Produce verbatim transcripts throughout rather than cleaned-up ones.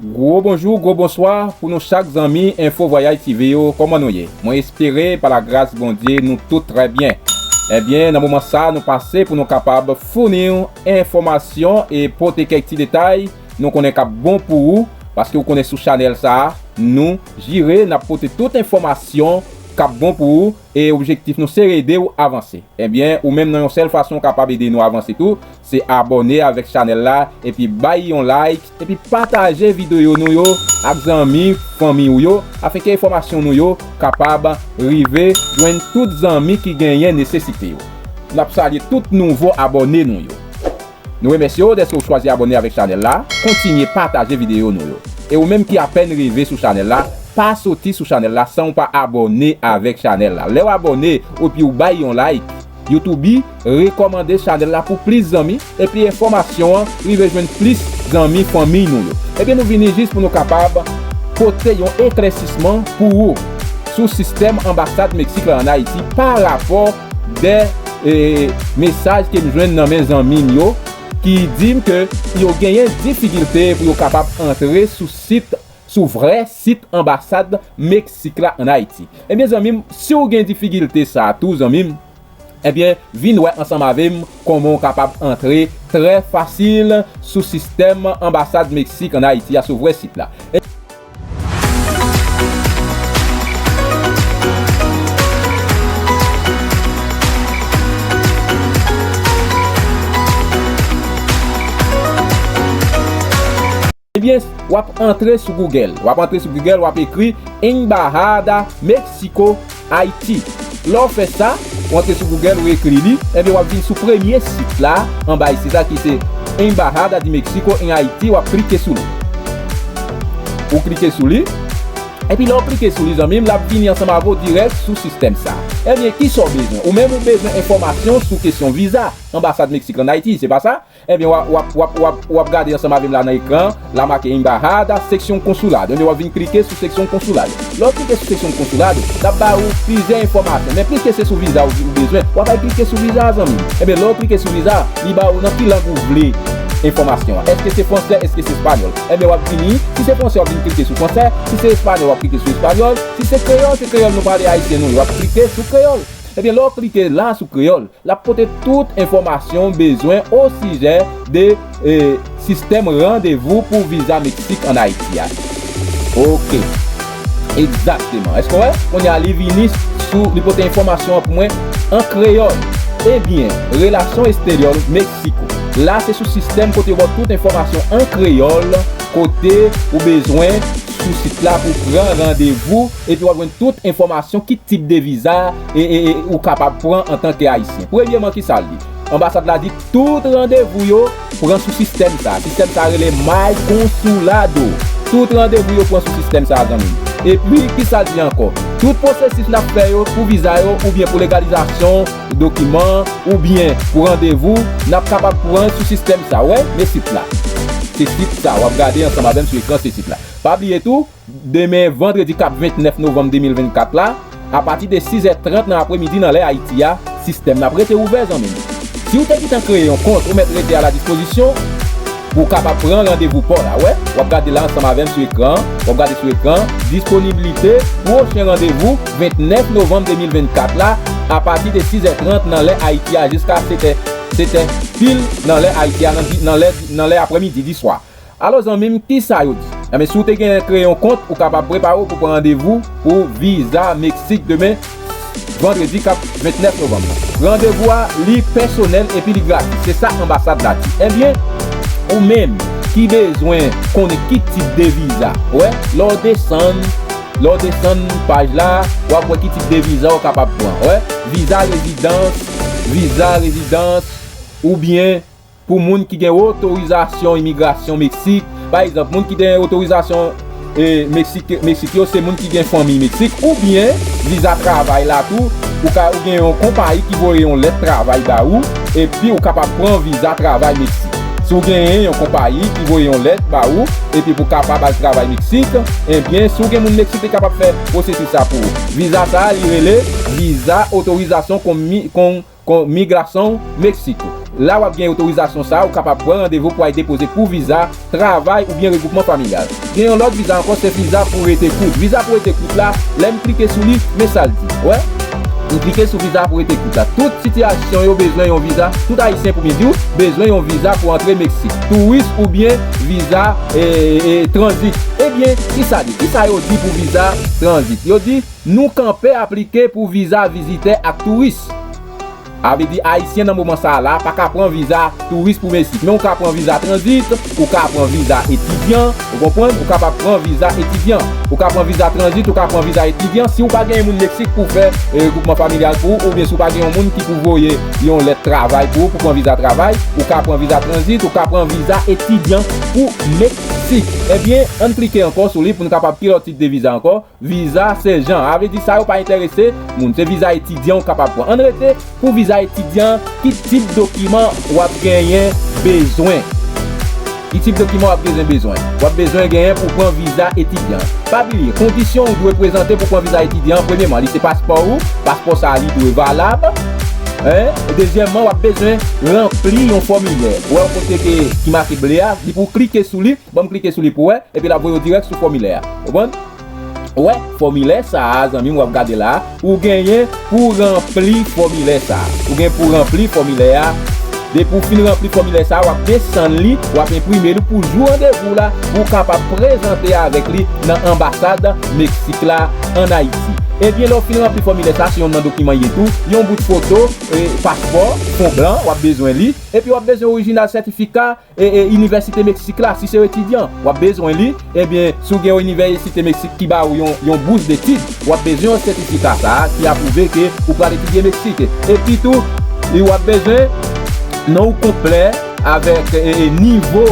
Gwo bonjou, gwo bonswa pou nou chak zanmi Enfo Vwayaj T V yo, kòman nou ye? Mwen espere pa lagras Bondye nou tout trè byen. Ebyen, nan moman sa nou pase pou nou kapab founi w enfòmasyon e pote kèk ti detay nou konnen k ap bon pou ou, paske ou konnen sou chanèl sa a, nou jire n ap pote tout enfòmasyon k ap bon pou ou, e objektif nou se ede w avanse. Ebyen, ou menm nan yon sèl fason w kapab ede nou avanse tou, se abòne avèk chanèl la, epi bay yon like, epi pataje videyo nou yo ak zanmi, fanmi w yo, afenke enfòmasyon nou yo kapab rive jwenn tout zanmi ki genyen nesesite yo. N ap salye tout nouvo abòne nou yo. Nou remèsye w dèske w chwazi abòne avèk chanèl la. Kontinye pataje videyo nou yo. E ou menm ki apèn rive sou chanèl la, pa soti sou chanèl la san w pa abòne avèk chanèl la. Lè w abòne epi w bay yon like, YouTube rekòmande chanèl la pou plis zanmi, epi enfòmasyon an rive jwenn plis zanmi fanmiy nou yo. Ebyen, nou vini jis pou nou kapab pote yon eklèsisman pou ou sou sistèm anbasad Meksik la ann Ayiti pa rapò de, e, mesaj ke m jwenn nan men zanmi m yo ki di m ke yo genyen difikilte pou yo kapab antre sou sit, sou vrè sit anbasad Meksik la ann Ayiti. Ebyen, zanmi m, si w gen difikilte sa a tou, zanmi m, ebyen, vin wè ansanm avè m kòman w kapab antre trè fasil sou sistèm anbasad Meksik ann Ayiti a, sou vrè sit la. Ebyen, w ap antre sou Google. W ap antre sou Google, w ap ekri Embajada Meksiko Ayiti. Lè w fè sa, w antre sou Google, ou ekri li, ebyen, w ap vin sou premye sit la, anba isit la, ki se Embajada de Meksiko en Ayiti, w ap klike sou li. Ou klike sou li, epi lè w klike sou li, zanmi m, l ap vini ansanm avè w dirèk sou sistèm sa. Ebyen, kisa w bezwen? Ou menm ou bezwen enfòmasyon sou kesyon viza anbasad Meksik ann Ayiti, se pa sa? Ebyen, w ap, w ap, w ap, w ap, w ap gade ansanm avè m la nan ekran, la make Embajada, seksyon konsilado. Ebyen, w ap vin klike sou seksyon konsilado. Lè w klike sou seksyon konsilado, l ap ba ou plizyè enfòmasyon. Men piske se sou viza ou, ou bezwen, w ap al klike sou viza a, zanmi m. Ebyen, lè w klike sou viza a, li ba ou nan ki lang ou vle enfòmasyon an. Èske se fransè, èske se espanyòl? Ebyen, w ap vini, si se fransè, w ap vin klike sou fransè, si se espanyòl, w ap klike sou espanyòl, si se kreyòl, se kreyòl nou pale ayisyen nou, w ap klike sou kreyòl. Ebyen, lè w klike la sou kreyòl, l ap pote tout enfòmasyon w bezwen osijè de, e, sistèm randevou pou viza Meksik ann Ayiti a. Oke. Egzakteman. Èske w wè? Kounye a, li vini sou, li pote enfòmasyon an pou mwen an kreyòl. Ebyen, relasyon eksteryè Meksiko. La, se sou sistèm kote yo ba w tout enfòmasyon an kreyòl, kote ou bezwen sou sit la pou pran randevou, epi w ap jwenn tout enfòmasyon ki tip de viza, e, e, e, ou kapab pran antanke Ayisyen. Premyèman, ki sa l di? Anbasad la di tout randevou yo pran sou sistèm sa. Sistèm sa rele My Consulado. Tout randevou yo pran sou sistèm sa, zanmi m. Epi, ki sa l di ankò? Tout pwosesis n ap fè yo pou viza yo oubyen pou legalizasyon dokiman oubyen pou randevou, n ap kapab pran sou sistèm sa. Wè, men sit la. Se sit sa, w ap gade ansanm avè m sou ekran, se sit la. Pa bliye tou, demen vandredi k ap vennèf novanm de mil vennkat la, apati de sizè trant nan apremidi nan lè Ayiti a, sistèm nan ap rete ouvè, zanmi m. Si w te gentan kreye yon kont, ou mèt rete a la dispozisyon pou w kapab pran randevou pa w la. Wè, w ap gade la ansanm avè m sou ekran, w ap gade sou ekran, disponiblite pwochen randevou, vennèf novanm de mil vennkat la, apati de sizè trant nan lè Ayiti a jiska setè, setè pil nan lè Ayiti a, nan, nan lè, nan lè apremidi, di swa. Alò, zanmi m, kisa yo di? Enben, si w te gen kreye yon kont, ou kapab prepare w pou pran randevou pou viza Meksik demen, vandredi k ap vennèf novanm nan. Randevou a, li pèsonèl epi li gratis. Se sa anbasad la di. Ebyen, ou menm ki bezwen konnen ki tip de viza, wè, lè w desann, lè w desann paj la, w ap wè ki tip de viza w kapab pran, wè. Viza rezidans, viza rezidans, oubyen pou moun ki gen otorizasyon imigrasyon Meksik, pa egzanp, moun ki gen otorizasyon, e, Meksik, Meksik yo, se moun ki gen fanmi Meksik, oubyen viza travay la tou, ou ka, ou gen yon konpayi ki voye yon lèt travay ba ou, epi ou kapab pran viza travay Meksik. Si w genyen yon konpayi ki voye yon lèt ba ou, epi pou w kapab al travay Meksik, ebyen, si w gen moun Meksik, li kapab fè pwosesis sa pou ou. Viza sa a, li rele viza otorizasyon kon mi-, kon kon migrasyon Meksiko. La w ap gen otorizasyon sa a, ou kapab pran randevou pou al depoze pou viza travay oubyen regwoupman familyal. Gen yon lòt viza ankò, se viza pou rete kout. Viza pou rete kout la, lè m klike sou li, men sa l di. Wè? M klike sou viza pou rete kout la. Tout sitiyasyon yo bezwen yon viza. Tout Ayisyen, pou byen di w, bezwen yon viza pou antre Meksik. Touris oubyen viza, e, e, tranzit. Ebyen, kisa di? Kisa yo di pou viza tranzit? Yo di, nou kanpe aplike pou viza vizitè ak touris. A vle di, Ayisyen nan moman sa a la pa ka pran viza touris pou Meksik. Men ou ka pran viza tranzit, ou ka pran viza etidyan, ou konprann? Ou kapab pran viza etidyan. Ou ka pran viza tranzit, ou ka pran viza etidyan. Si ou pa gen moun Meksik pou fè, e, regwoupman familyal pou ou, oubyen si ou pa gen yon moun ki pou voye yon lèt travay pou ou, pou pran viza travay, ou ka pran viza tranzit, ou ka pran viza etidyan pou Meksik. Ebyen, ann klike ankò sou li pou n kapab ki lòt tip de viza ankò. Viza, se jan. A vle di sa yo pa enterese moun. Se viza etidyan ou kapab pran. Ann rete pou viza etidyan, ki tip dokiman w ap genyen bezwen? Ki tip dokiman w ap genyen bezwen? W ap bezwen genyen pou pran viza etidyan. Pa bliye, kondisyon ou dwe prezante pou pran viza etidyan, premyeman, li se paspò ou. Paspò sa a, li dwe valab. Hein? Dezyèmman, w ap bezwen ranpli yon fòmilè. Ou wè yon kote ke, ki make ble a, li pou klike sou li. Ban m klike sou li pou wè, epi l ap voye w dirèk sou fòmilè a. Konprann? Ou wè, fòmilè sa a, zanmi m, w ap gade la a, ou genyen pou ranpli fòmilè sa a. Ou gen pou ranpli fòmilè a. Depi w fin ranpli fòmilè sa a, w ap desann li, w ap enprime li pou jou randevou la, pou w kapab prezante avèk li nan anbasad Meksik la ann Ayiti. Ebyen, lè w fin ranpli fòmilè sa a, se yonn nan dokiman l ye tou, yon bout foto, e, paspò, fon blan, w ap bezwen li, epi w ap bezwen orijinal sètifika, e, e, Inivèsite Meksik la, si se yon etidyan, w ap bezwen li. Ebyen, si w gen yon Inivèsite Meksik ki ba ou yon, yon bous detid, w ap bezwen yon sètifika sa a ki apwouve ke ou pral etidye Meksik. Epi tou, e, w ap bezwen non w konplè avèk, e, e, nivo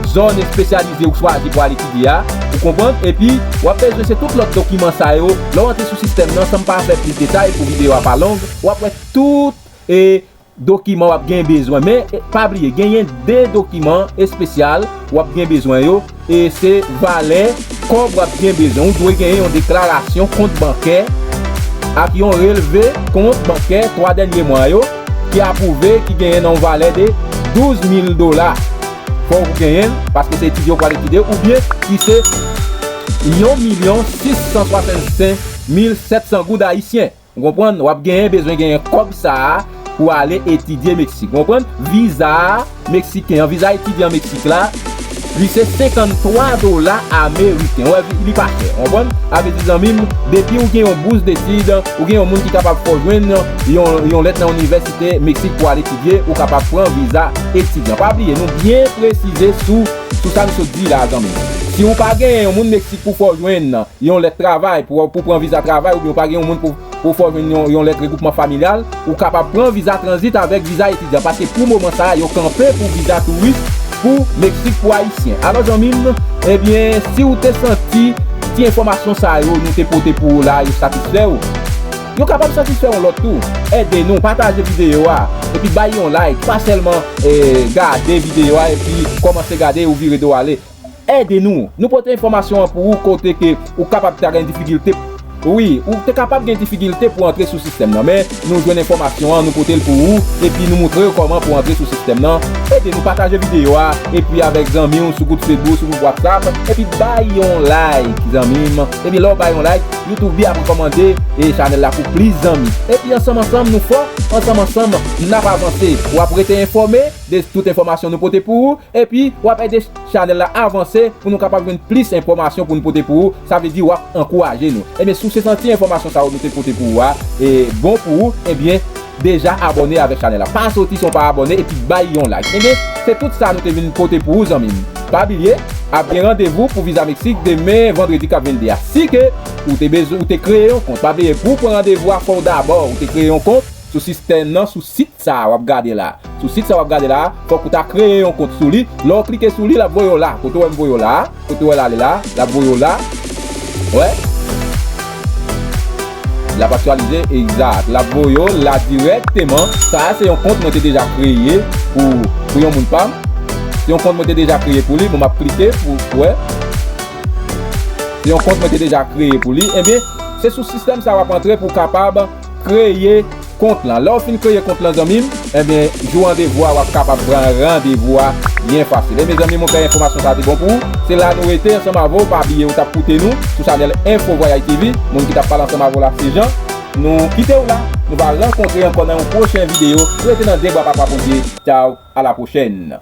zòn espesyalize ou chwazi pou al etidye a, ou konprann? Epi, w ap bezwen se tout lòt dokiman sa yo. Lè w antre sou sistèm nan, san m pa fè plis detay pou videyo a pa long, w ap wè tout, e, dokiman w ap gen bezwen. Men, e, pa bliye, genyen de dokiman espesyal w ap gen bezwen yo. E se valè kòb w ap gen bezwen. Ou dwe genyen yon deklarasyon kont bankè ak yon relve kont bankè twa dènye mwa yo ki apwouve, ki genyen nan yon valè de douz mil dola. Fò w genyen l, paske se etidye w pral etidye, oubyen ki se yon milyon sis san swasannsenk mil sèt san goud ayisyen. Ou konprann? W ap genyen, bezwen genyen kòb sa a pou ale etidye Meksik. Ou konprann? Viza meksiken an, viza etidyan Meksik la, li se senkanntwa dola ameriken. Ou wè, li pa chè. Ou konprann? A vle di, zanmi m, depi ou gen yon bous detid, ou gen yon moun ki kapab fè w jwenn yon, yon lèt nan inivèsite Meksik pou al etidye, ou kapab pran viza etidyan. Pa bliye, nou byen presize sou, sou sa m sot di la, zanmi m. Si ou pa genyen yon moun Meksik pou fè w jwenn, yon lèt travay, pou, pou pran viza travay, oubyen ou pa gen yon moun pou, pou fè w jwenn yon, yon lèt regwoupman familyal, ou kapab pran viza tranzit avèk viza etidyan. Paske pou moman sa a, yo kanpe pou viza touris pou Meksik pou Ayisyen. Alò, zanmi m, ebyen, si w te santi ti enfòmasyon sa yo nou te pote pou ou la, yo satisfè w, yo kapab satisfè yon lòt tou. Ede nou, pataje videyo a, epi bay yon like. Pa sèlman, eh, gade videyo a epi kòmanse gade ou vire do ale. Ede nou. Nou pote enfòmasyon an pou ou kote ke ou kapab ta gen difikilte. Wi, ou te kapab gen difikilte pou antre sou sistèm nan, men nou jwenn enfòmasyon an, nou pote l pou ou, epi nou moutre w kòman pou antre sou sistèm nan. Ede nou pataje videyo a, epi avèk zanmi w sou gwoup Facebook, sou gwoup WhatsApp, epi bay yon like, zanmi m. Epi lè w bay yon like, YouTube ap rekòmande, e, chanèl la pou plis zanmi. Epi ansanm ansanm nou fò, ansanm ansanm n ap avanse. W ap rete enfòme de tout enfòmasyon nou pote pou ou, epi w ap ede chanèl la avanse pou nou kapab jwenn plis enfòmasyon pou nou pote pou ou. Sa vle di w ap ankouraje nou. Ebyen, si w se santi enfòmasyon sa yo nou te pote pou ou a, e, bon pou ou, ebyen, deja abòne avèk chanèl la. Pa soti san w pa abòne epi bay yon like. Ebyen, se tout sa nou te vin pote pou ou, zanmi m. Pa bliye, ap gen randevou pou viza Meksik demen vandredi k ap vin de a. Si ke ou te bezwen, ou te kreye yon kont, pa bliye, pou w pran randevou a, fò w dabò ou te kreye yon kont sou sistèm nan, sou sit sa a w ap gade la. Sou sit sa a w ap gade la, fòk ou ta kreye yon kont sou li. Lè w klike sou li, l ap voye w la. Kote w wè m voye w la a? Kote w wè l ale la a? L ap voye w la. Wè. L ap aktyalize, egzat. L ap voye w la dirèkteman. Sa a se yon kont mwen te deja kreye pou, pou yon moun pa m. Se yon kont mwen te deja kreye pou li. Bon, m ap klike pou, pou wè. Se yon kont mwen te deja kreye pou li. Ebyen, se sou sistèm sa a w ap antre pou w kapab kreye kont lan. Lè w fin kreye kont lan, zanmi m, ebyen, jou randevou a, w ap kapab pran randevou a byen fasil. E mezanmi, mwen fè enfòmasyon sa te bon pou ou. Se la nou rete ansanm avè w. Pa bliye ou t ap koute nou sou chanèl Info Vwayaj T V. Moun ki t ap pale ansanm avè w la, se Jean. Nou kite w la. Nou va rankontre ankò nan yon pwochen videyo. Rete nan de bra papa Bondye. Tchaw, a la pwochèn.